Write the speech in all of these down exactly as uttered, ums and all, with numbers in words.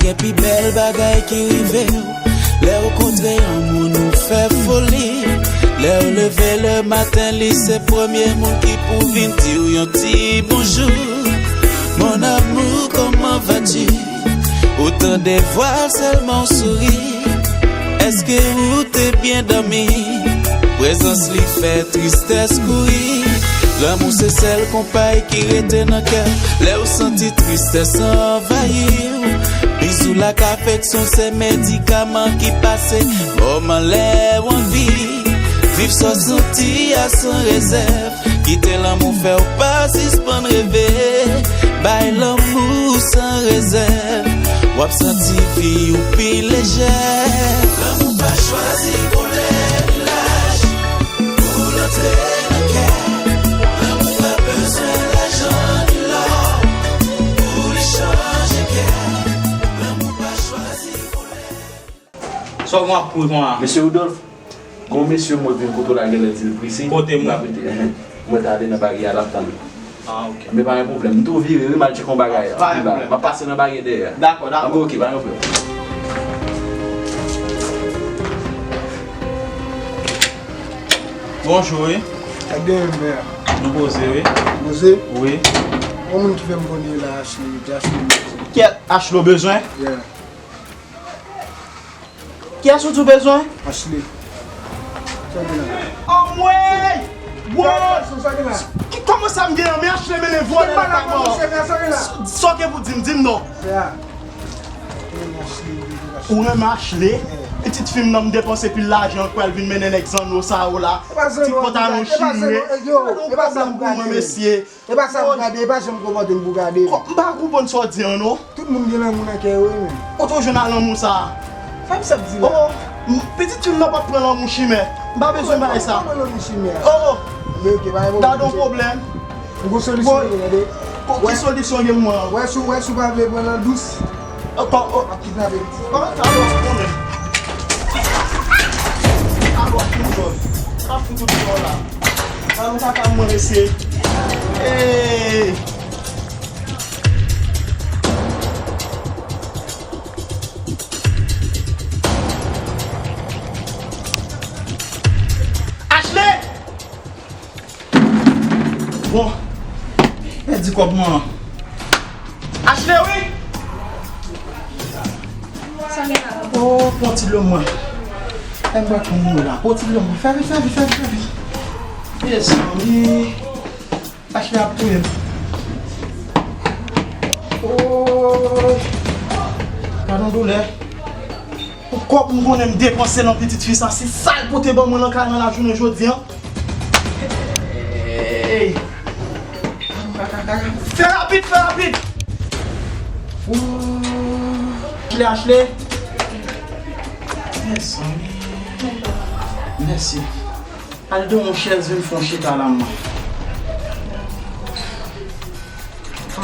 Gen pi bèl bagay ki rive w. Lè w kontre yon moun ou fè foli. Lè w leve le maten, li se premye moun ki pou vin di w yon ti bonjou. Mon amour, comment vas-tu? Ou tande vwa l sèlman w souri. Èske ou te byen dòmi? Prezans li fè tristès kouri. Lanmou se sèl konpay ki rete nan kè. Lè w santi tristès anvayi w, bizou l ak afeksyon se medikaman ki pase moman lè w anvi. Viv sa w santi a san rezèv. Kite lanmou fè w pa sispann reve. Bay lanmou san rezèv. W ap santi vi w pi lejè. Lanmou pa chwazi koulè ni laj. Pou l antre nan kè. Lanmou pa bezwen lajan ni lò. Pou li chanje kè. Lanmou pa chwazi koulè. Sa w gen w ap kouri konsa? Mesye Rudolph, gon mesye mwen vin kote w la genlè di l prese. Kote mwen? L ap rete, enhen. Mwen t ale nan baryè a, l ap tann. Ah, ok. Men pa gen pwoblèm. M tou vire, wi, m al tcheke yon bagay. Pa gen pwoblèm. M ap pase nan baryè dèyè a. Dakò, dakò. Anben, ok, pa gen pwoblèm. Bonjou, wi. Ak de menm, mè. Nou poze, wi. Poze? Wi. Yon moun ki fè m konnen la, Ashley, Ashley. Kiyès Ashley w bezwen? Yeah. Kiyès ou di w bezwen? Ashley. Sa w gen la? Anmwey! Wow! Sa w gen la? Ki, kòman sa m gen an? Men Ashley mennen vòlè nan kay mwen. Sa w gen pou di m? Di m non. Ou renmen Ashley? Pitit fi m nan, m depanse pil lajan, kwè l vin mennen nèg zanno sa yo la. Ti pantalon chire. Gade yon pwoblèm pou mwen, mesye. E pa sa pou gade, e pa janm konpòte m pou gade. Kò, m pa konprann sa w di an non. Tout moun gen lanmou nan kè yo, wi, men. Kote w jwenn a lanmou sa a? Sa m sot di la? Oh, m, pitit fi m nan p ap pran lanmou chimè. M pa bezwen bagay sa. Kòman lanmou chimè a? Oh, oh. Men ok, pa gen pwoblèm. Gade yon pwoblèm. Ou gon solisyon pou mwen, tande? Ki solisyon gen pou mwen? Wè si, wè si w pa vle pran nan dous. Oh, oh. Ap kidnape m. Kòman sa w konnen? Alò, ki zòn? Sa fout ou di la? Sa nou pa ka mwen mesye. Hey! Ashley! Bon, pèdi kòb mwen an. Ashley, wi! Sa gen la? Oh, pran ti dlo mwen. Fè m bwè pou mwen la. Pran ti dlo mwen. Fè vit, fè vit, fè vit, fè vit. Mezanmi. Ashley ap touye m. Oh. Gad yon doulè. Pou kòb m konnen m depanse nan pitit fi sa, se sa l pote ban mwen nan kay mwen lajounen jodi an. Hey! Fè rapid, fè rapid! Ooh. Ashley, Ashley. Mezanmi. Mèsi. Al dwe yon chèz vin fè yon chita la, mwen. Ah.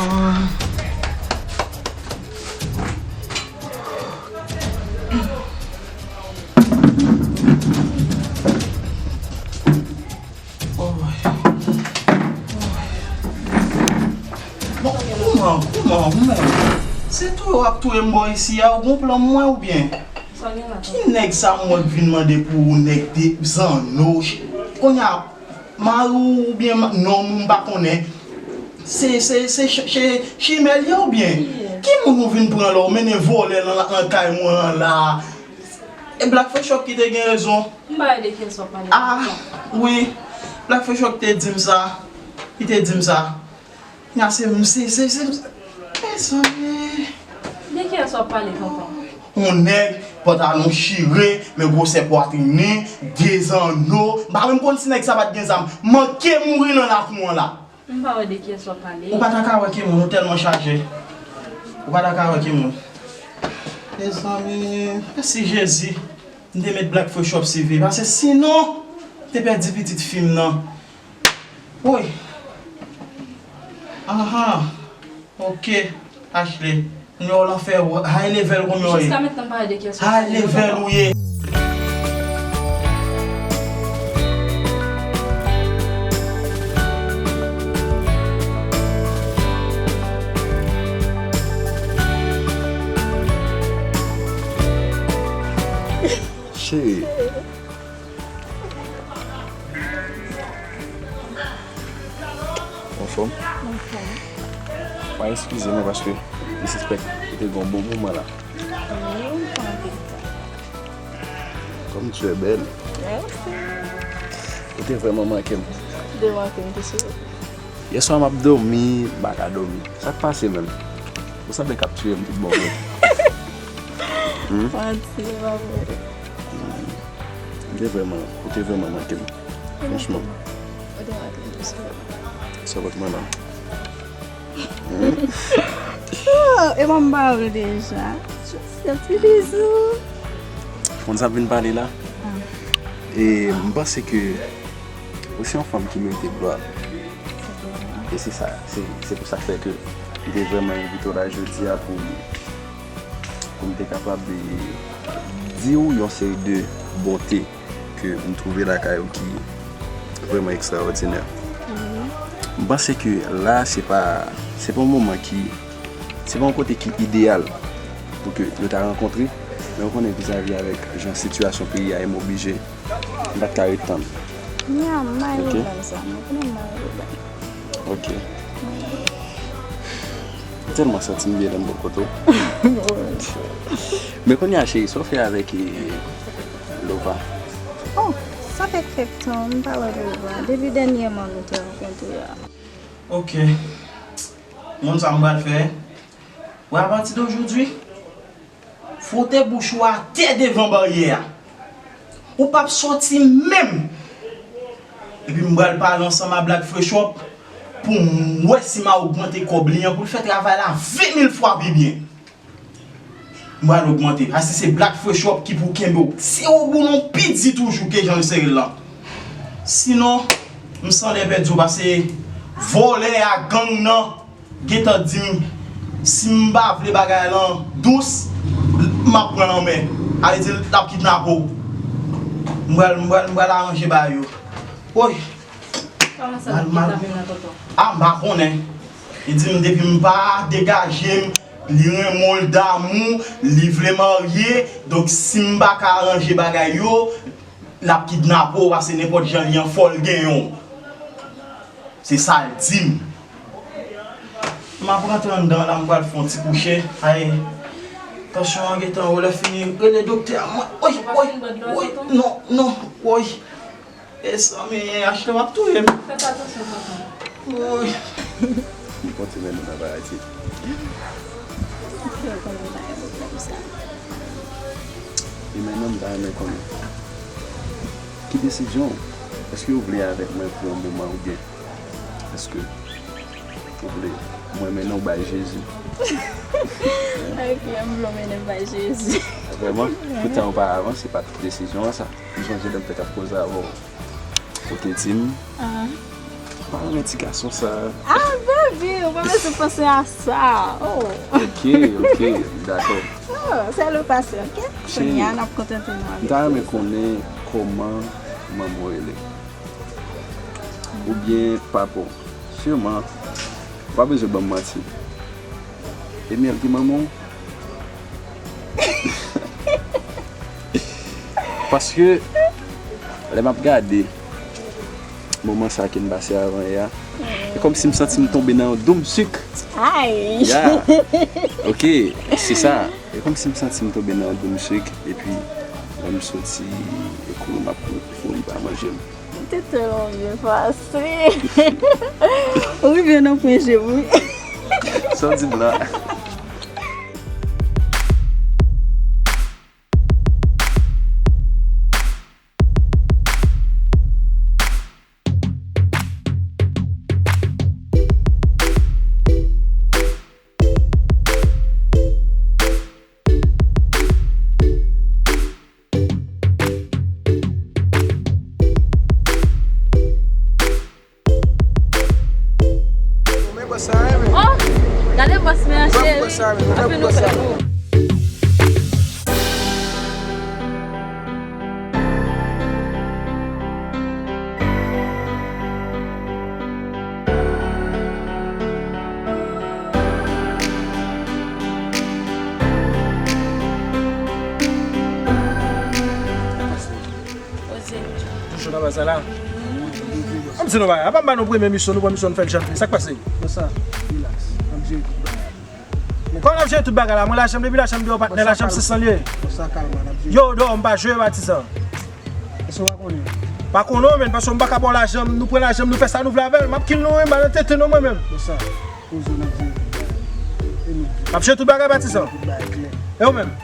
Oh. Bon, kouman, kouman, kouman? Se touye w ap touye m bò isi a, ou gon plan mwen oubyen? Sa gen la? Ki nèg sa m wè k vin mande pou ou, nèg de zanno? Kounye a, mari w oubyen ma-, nonm ou m pa konnen. Se, se, se ch-, ch-, chimè l ye oubyen? Ki moun ou vin pran la, ou mennen vòlè nan, nan kay mwen an la? E Black Fresh Up ki te gen rezon. M pa wè de kiyès w ap pale. Ah, wi. Black Fresh Up te di m sa. Li te di m sa. Nya se m, se, se, se, mezanmi. De kiyès w ap pale, tonton? Yon nèg, pantalon chire, men gwosè pwatrin li, de zanno. M pa menm konn si nèg sa pa t gen zam. Manke mouri nan lakou an la. M pa wè de kiyès w ap pale. Ou pa ta ka wè ki moun, ou tèlman chaje. Ou pa ta ka wè ki moun. Mezanmi, mèsi Jezi. M te met Black Fresh Up sou vi, paske sinon, m te pèdi pitit fi m nan. Woy. Aha. Ok, Ashley. Kounye a w lanfè, high level kounye a w ye. Jiska mentnan m pa wè de kiyès w ap pale. High level ou ye. Hey. Anfòm? Anfòm. Mwen eskize mwen paske m sispèk ou te gen yon bon moman la. Wi, m pran anpil tan. Comme tu es belle. Mèsi. Ou te vrèman manke m. Ou te manke m tou, cheri. Yèswa m ap dòmi, m pa ka dòmi. Sa k pase menm? Ou sanble k ap tiye m tout bon vre. Hmm? Manti, se pa vre. Hmm. Ou te vrèman, ou te vrèman manke m. Franchman. Ou te manke m tou, cheri. Sa pot mwen la. Hmm? Oh, e mwen m ba ou l deja. Jis yon ti bizou. Konn sa m vin pale la? Ah. E m panse ke ou se yon fanm ki merite glwa. E se sa, se, se pou sa k fè ke m te vrèman envite w la jodi a pou, pou m te kapab, e, di w yon seri de bonte ke m twouve lakay ou ki vrèman ekstraòdinè. M panse ke la, se pa, se pa yon moman ki, se pa yon kote ki ideyal pou ke nou ta rankontre, men ou konnen vizavi avèk jan sitiyasyon peyi a ye, m oblije, m pa t ka ret tann. Nya, m mayo menm sa, mwen konnen m mayo menm. Ok. M tèlman santi m byen lè m bò kote w. Men kounye a, cheri, sa w fè avèk, e, Lova? Oh, sa fè kèk tan, m pa wè Lova. Depi dènyèman nou te rankontre a. Ok. Moun sa m pral fè. Wè, apati de jodi, fwote bouch ou atè devan baryè a. Ou p ap sòti menm. Epi m pral pale ansanm a Black Fresh Up pou m wè si m a ogmante kòb li an pou l fè travay la ven mil fwa pi byen. M pral ogmante. Asi se Black Fresh Up ki pou kenbe w. Se ou boulon pi di toujou ke jan l sere l lan. Sinon, m san lè pèdi w pase vòlè a gang nan. Gentan di m, si m pa vle bagay lan dous, m ap pran l an men. Ale di l ap kidnape w. M pral, m pral, m pral aranje bagay yo. Woy! Kòman sa l ap kidnape w la, tonton? A, m pa konnen. Li di m depi m pa degaje m, li renmen w, l damou, li vle marye. Donk, si m pa ka aranje bagay yo, l ap kidnape w, paske nenpòt jan li an fò l genyen w. Se sa l di m. M ap rantre anndan la, m pral fè yon ti kouche. Ay, tansyon an gentan wo, lè fini, rele doktè a. Mwen, woy, woy, woy, non, non, woy. E zanmi, achte m ap touye m. Fè atansyon, tonton. Woy. M kontinye nan bagay ti. Ou konnen m pa gen pwoblèm sa. E men non, m ta renmen konnen. Ki desizyon w? Èske w vle avèk mwen pou yon moman oubyen èske w vle mwen mennen w bay Jezi? Ok, m vle w mennen m bay Jezi. Vrèman? Poutan ou pa avan, se pa t desizyon an sa. M sonje lè m fèk ap koze avè w. Ou te di m. Ah. M pa renmen ti gason sa. Ah, baby, ou pa bezwen panse a sa. Oh. Ok, ok, dakò. Oh, sèl ou pase, ok? Cheri, kounye a, n ap kontante nou avèk sa. M ta renmen konnen kòman manman w rele. Oubyen papa w. Siman, ou pa bezwen ban m manti. Emil ki manman w? Paske, lè m ap gade moman sa ke n pase avan yè a, e kòmsi m santi m tonbe nan yon doum sik. Ay! Ya! Ok, se sa. E kòmsi m santi m tonbe nan yon doum sik, epi lè m soti, e kouri m ap kouri pou kouri pa manje m. Ou te tèlman byen pase. Ou rive nan pwen je m, wi. Sa w di m la? Men bòs sa, men. Oh, gade bòs mwen an, cheri. Bòs sa, men. Anpil nouvèl pou ou. Sa la. An m di nou bagay, apa m ba nou premye misyon, nou pran misyon, nou fè l janti. Sa k pase? Bon sa, relax. N ap jere tout bagay. Kòman n ap jere tout bagay la? Mwen lajan m depi lajan m deyò, patnè, lajan m sis san l ye. Bon sa, kalma, n ap jere. Yo, deyò, m pa jwe patizan. Èske w pa konnen? Pa konnen w, menn, paske m pa ka ba w lajan m, nou pran lajan m, nou fè sa nou vle avè l. M ap kill nou, menn, m pa nan tete non mwen menm. Bon sa, poze w, n ap jere tout bagay. E nou di. N ap jere tout bagay patizan. Tout bagay klè. E ou menm? N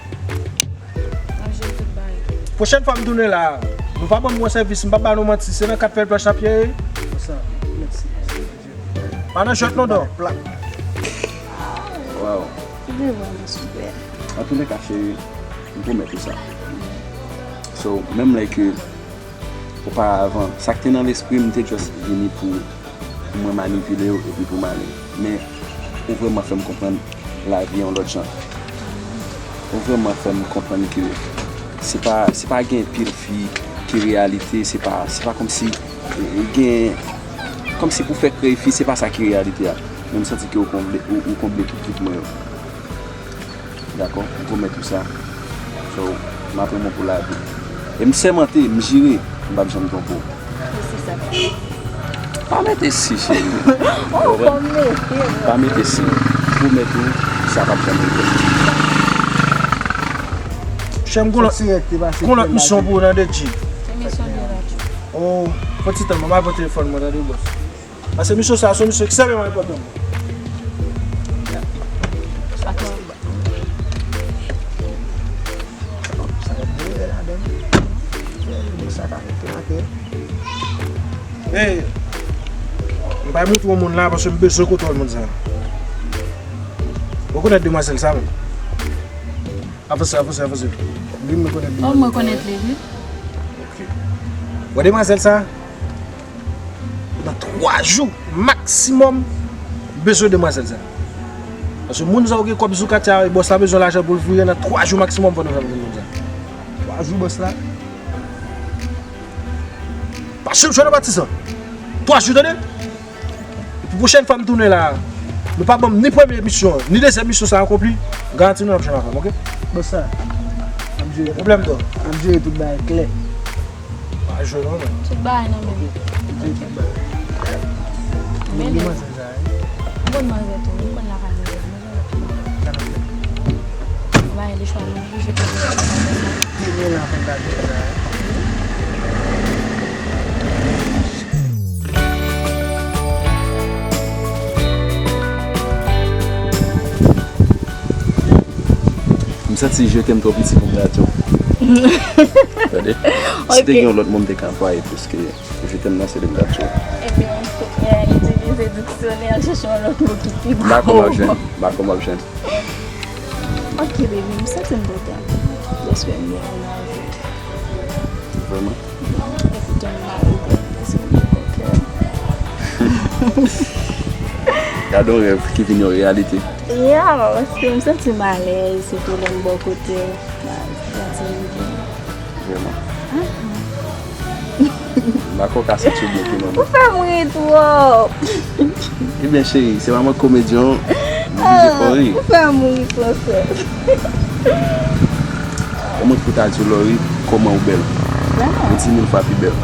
ap jere tout bagay. Pwochèn fwa m tounen la, nou pa ban m bon sèvis, m p ap ba nou manti, se nan kat fè l planch n ap ye. Bon sa, mèsi. Pa nan jwèt non, dò. Plat. Waw. Li vrèman sipè. Antoulèka, cheri, m pwomèt ou sa. So, menm lè ke oparavan, sa k te nan lespri m, m te just vini pou, pou mwen manipile w epi pou m ale. Men, ou vrèman fè m konprann lavi yon lòt jan. Ou vrèman fè m konprann ke se pa, se pa gen pil fi ki reyalite, se pa, se pa kòmsi, e, e, gen, kòmsi pou fè kreye fi, se pa sa ki reyalite a. Men m santi ke ou konble, ou, ou konble tout vid mwen yo. Dakò? M pwomèt ou sa. So, m ap renmen w pou lavi. E m sèmante, m jire, m p ap janm twonpe w. E se sa. Pa mete si, cheri. Oh, fò m mete, non. Pa mete si. Pwomèt ou, sa p ap janm rive. Chè m, gon lòt, gon lòt misyon pou ou nan de G. Ki misyon de la? Oh, fò ti tan, mwen ba pran telefòn mwen, tande, bòs. Paske misyon sa a, se yon misyon ekstrèmeman enpòtan. Hey, m pa montre yon moun la paske m bezwen kontwòl moun sa. Ou konèt demwazèl sa, menm? Avanse, avanse, avanse. Li, mwen konèt li. Oh, mwen konèt li, wi. Ok. Wè demwazèl sa? Nan twa jou maksimòm, bezwen demwazèl sa. Paske moun sa yo gen kòb sou katya, e bòs la bezwen lajan pou l vire, nan twa jou maksimòm fò nou fè moun sa. Twa jou, bòs la? Pase m jwenn patizan. Twa jou, tande? Epi pwochèn fwa m tounen la, nou pa ban m ni premye misyon an, ni dezyèm misyon sa akonpli, m garanti nou n ap janm avè m, ok? Bon sa, n ap jere tout bagay. Pwoblèm dò. N ap jere tout bagay klè. Pa jwe non, men. Tout bagay nan men. N ap jere tout bagay. Men li. Bon manzè tou, m konn lakay manzè. Sa n ap fè? Ba, li chwa nou, li jete. Ki mele ansanm gade sa. M santi je t'aime twò piti pou m gade w. Tande? Si te gen yon lòt mo m te ka anplwaye plis ke je t'aime nan, se le m t ap di w. Ebyen, fòk mwen itilize diksyonè, chèche yon lòt mo ki pi gwo. M pa konn w ap jwenn. M pa konn w ap jwenn. Ok, baby, m santi m kontan. Paske m gen yon love. Vrèman? Epi tou m mare tèt, paske m gen kòkè. Gade yon rèv ki vin yon reyalite. Ya, paske m santi m alèz, sitou lè m bò kote w. M santi m byen. Vrèman. M pa kwè w ka santi w byen ke manman. Ou fè m ri twòp. Ebyen, cheri, se manman komedyen an, m oblije fè w ri. Ou fè m ri twòp. Kòman pou ta di w lè w ri, kòman ou bèl? Vrèman? Ou di mil fwa pi bèl.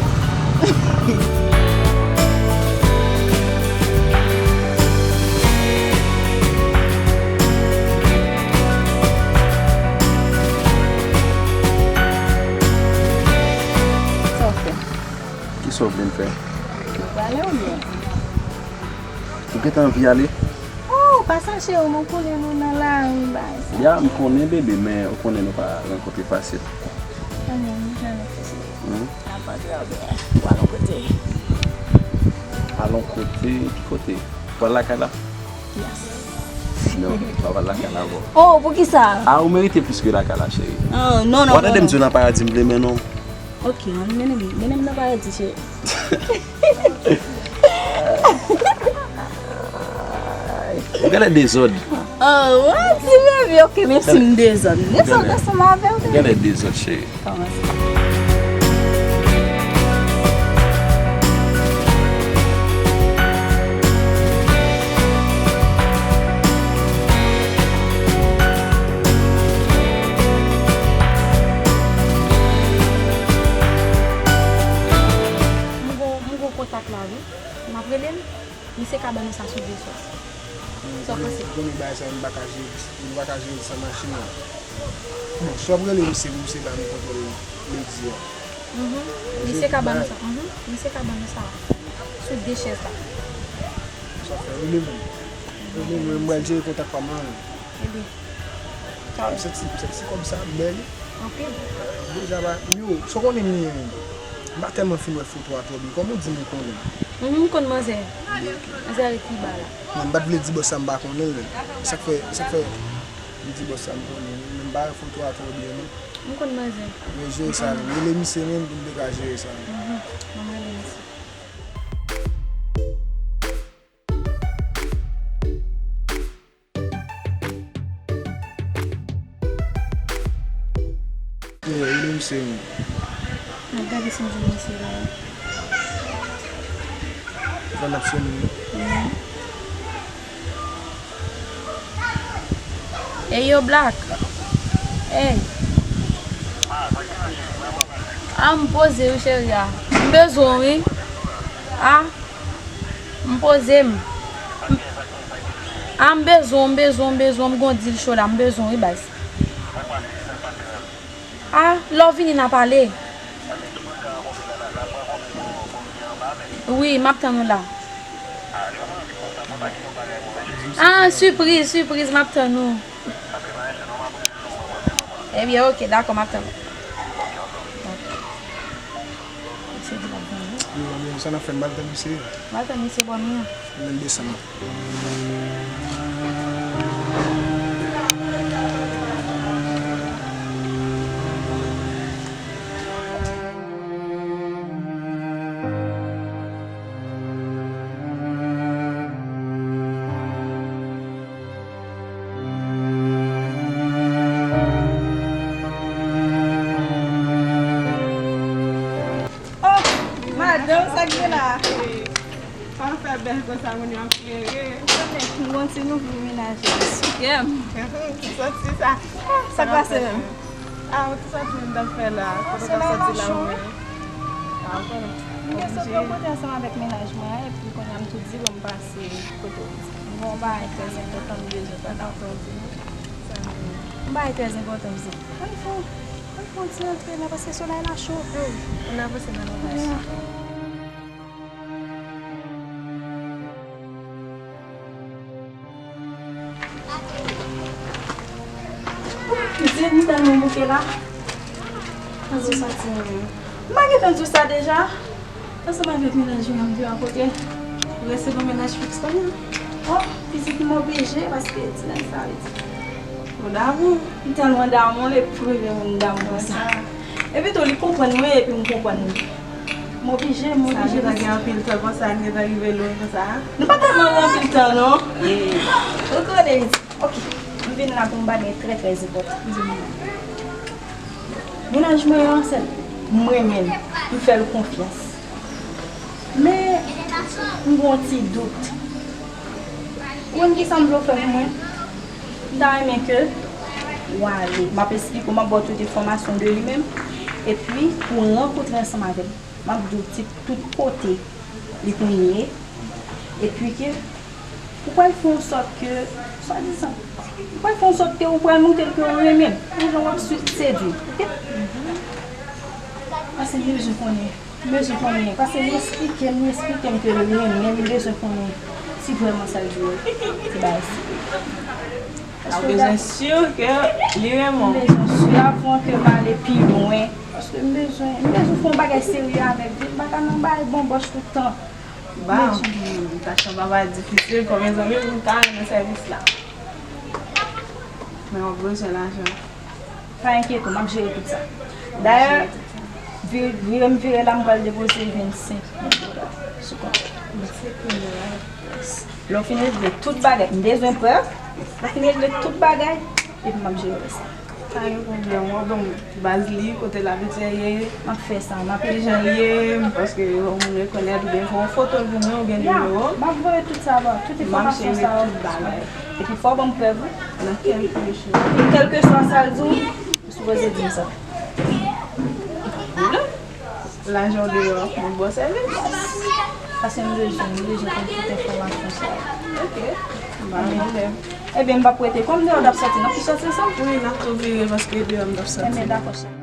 Sa w fè? Kisa w vle m fè? Ou prale oubyen? Ou gentan anvi ale? Oh, pa sa cheri, nou konnen nou nan lari, bay sa. Ya, m konnen, bebe, men ou konnen nou pa rankontre fasil. Konnen, nou janm fasil. Hmm? N ap antre oubyen ou al yon kote? Al yon kote? Ki kote? Ou al lakay la? Yes. Non, m p ap al lakay la avè w. Oh, poukisa? Ah, ou merite plis ke lakay la, cheri. Oh, non, non, non, non. W a tande m di w nan paradi m vle mennen w. Ok, ann mennen m, mennen m nan paradi, cheri. Ou genlè dezòd. Oh, w a di, baby, ok, menm si m dezòd. Dezòd ansanm avè w, baby. Ou genlè dezòd, cheri. Kòmanse. Sa sou de chèz. Sa w panse? Ou konnen bagay sa, m pa ka jere, m pa ka jere san machin nan. Bon, si w ap rele misye pou misye ba m kontwòl Lady a. Mhm. Misye ka ban nou sa. Mhm. Misye ka ban nou sa. Sou de chèz la. Sa fè, rele m. Rele m, mwen, m pral jere kontak pa m lan. Ebyen. M santi, m santi kòb sa ap bèl. Anpil. Deja ba, yo, sa w konnen m ye menm. M pa tèlman fin wè foto a twò byen. Kòman w di m ou konnen? Mhm, m konn manzè. Manzè rete pi ba la. Non, m pa t vle di bòs sa m pa konnen l menm. Sa k fè, sa k fè m di bòs sa m konnen l. Men m pa wè foto a twò byen non. M konn manzè. Men jere sa menm. Rele misye menm pou m te ka jere sa menm. Mhm, m ap rele misye. Yo, yo, misye menm. N ap gade si n jwenn misye la. Fò n ap sonnen. Mhm. Ey yo, Black. Ey. A, m poze wi, cheri a. M bezwen w wi. A. M poze m. M- A, m bezwen w, m bezwen w, m bezwen w, m gon dil cho la, m bezwen w wi, baz. A, lè w vini n a pale. Wi, m ap tann ou la. A, sipriz, sipriz, m ap tann ou. Ebyen, oke, dakò, m ap tann ou. Misye di l ap vini. Yo, men sa n ap fè, m al tann misye. M al tann misye bò mi an. Men desann. Oh, madanm, sa k gen la? Pa fè bèl konsa, moun yo ap plere. Konnen, m gon ti nouvo menaj la sou kè m. Ou santi sa? Sa k pase menm? Ah, ou te soti m t ap fè la. Kote w t ap soti la ou menm? Ah, ou konnen. M te sot yon kote ansanm avèk mennaj mwen an, epi kounye a m tou di bon m pase kote w. M gen yon bagay trè enpòtan m bezwen pale avè w. Yon bagay trè enpòtan m di. Ann fè, ann fè yon ti rantre la, paske solèy la cho. Ann avanse nan bagay. Pitit, m tèlman bouke la. Ann di w sa ti mwen. M pa gentan di w sa deja. Ansanm avèk mennaj mwen ap viv akote. Ou rete gon mennaj fiks kounye a? Oh, pitit, m oblije paske ti nèg sa rete. Ou damou? M tèlman damou l, e premye moun damou konsa. Epi tou, li konprann mwen epi m konprann li. M oblije, m oblije. Sa gentan gen anpil tan konsa, n gentan rive lwen konsa. Nou pa tèlman gen anpil tan, non. Ou konnen, ok, m vin la pou m bagay trè, trè enpòtan. Mennaj mwen an, se m renmen l, m fè l konfyans. Men, m gen yon ti dout. Ou konn kisa m vle w fè pou mwen? M ta renmen ke w ale. M ap esplike w, m ap ba w tout enfòmasyon de li menm. Epi, pou w rankontre ansanm avè l. M ap di w ti tout kote li konn ye. Epi ke ou pral fè yon sòt ke, swadizan, ou pral fè yon sòt ke ou pral montre l ke ou renmen l. Yon jan w ap sedui, oke? Paske m bezwen konnen. M bezwen konnen, paske li esplike m, li esplike m ke li renmen m, m bezwen konnen si vrèman sa l di yo se bagay serye. Paske ou bezwen si ke li renmen w. M bezwen si avan ke m ale pi lwen, paske m bezwen, m bezwen fè yon bagay serye avèk li, m pa ka nan bagay banbòch tout tan. Ba, m bezwen. Tach lan pa va difisil, konbyen zanmi pou m ta renmen sèvis la. Men w ap bezwen lajan. Pa enkyete w, m ap jere tout sa. Dayè, vi- vire m vire la, m pral depoze vennsenk mil dola sou kont ou. Vennsenk mil dola? Yes. Lè w fin regle tout bagay, m bezwen prèv. Lè w fin regle tout bagay, epi m ap jere rès la. Pa gen pwoblèm, w ap ban m baz li, kote l abitye ye. M ap fè sa, m ap. Kijan l ye, paske yon moun rekonèt, oubyen fè yon foto l pou mwen, oubyen nimewo l. M ap voye tout sa ba w, tout enfòmasyon sa yo. M ap jere tout bagay. Epi fò w ban m prèv, wi. Nan kèlkeswa. Kèlkeswa sa l di w, ou sipoze di m sa. Lajan w deyò, mwen ba w sèvis. Se m bezwen, m bezwen konn tout enfòmasyon sa yo. Ok. Ba, gen pwoblèm. Ebyen, m p ap rete. Kòm deyò n ap sòti, n ap tou sòti ansanm? Wi, n ap tou vire paske deyò m t ap sòti. Ebyen, dakò, cheri.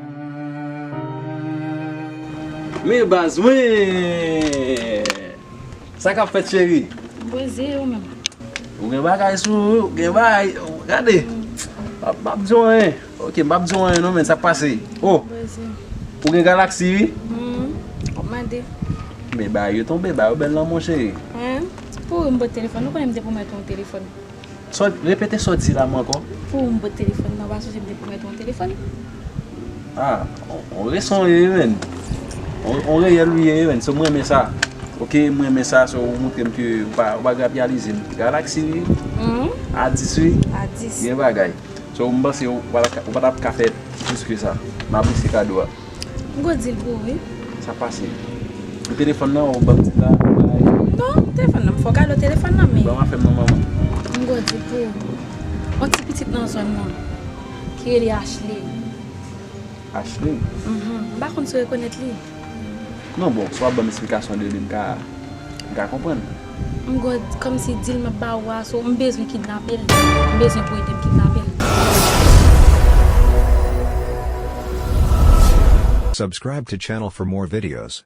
Men baz mwen! Sa k ap fèt, cheri? Poze ou menm. Ou gen bagay sou ou, ou gen bagay. Gade. M ap, m ap di w anyen. Ok, m ap di w anyen non, men sa k pase. Oh, ou gen Galaxy, wi? Hmm, w ap mande. Men bagay yo tonbe, bagay yo bèl nan men w, cheri. Hein? Pou m pote telefòn, ou konnen m te pwomèt ou yon telefòn. Sò, repete sa w di la ankò. Pou m pote telefòn nan, w pa sonje m te pwomèt ou yon telefòn? Ah, on, on reson ye, wi, menn. On, on reyèl ou ye, wi, menn. So, mwen renmen sa. Ok, mwen renmen sa, so, ou montre m ke ou pa, ou pa grapyalize m. Galaxy, wi. Mhm. A dis, wi. A dis. Gen bagay. So, m panse ou pa t ap ka, ou pa t ap ka fè plis ke sa. M apresye kado a. M go di l pou ou, wi. Sa pase? Pou telefòn nan, ou ban m ti la, ou bay. Non, telefòn nan, m fè w kado telefòn nan, men. Ban m afè m non, manman. M go di l pou ou. On ti pitit nan zòn nan, ki rele Ashley. Ashley? Mhm. M pa konn si w rekonèt li. Non, bon, si w ap ban m esplikasyon de li, m ka, m ka konprann. M go kòmsi di l m ap ba ou a, so m bezwen kidnape l. M bezwen pou ede m kidnape l. Subscribe to channel for more videos.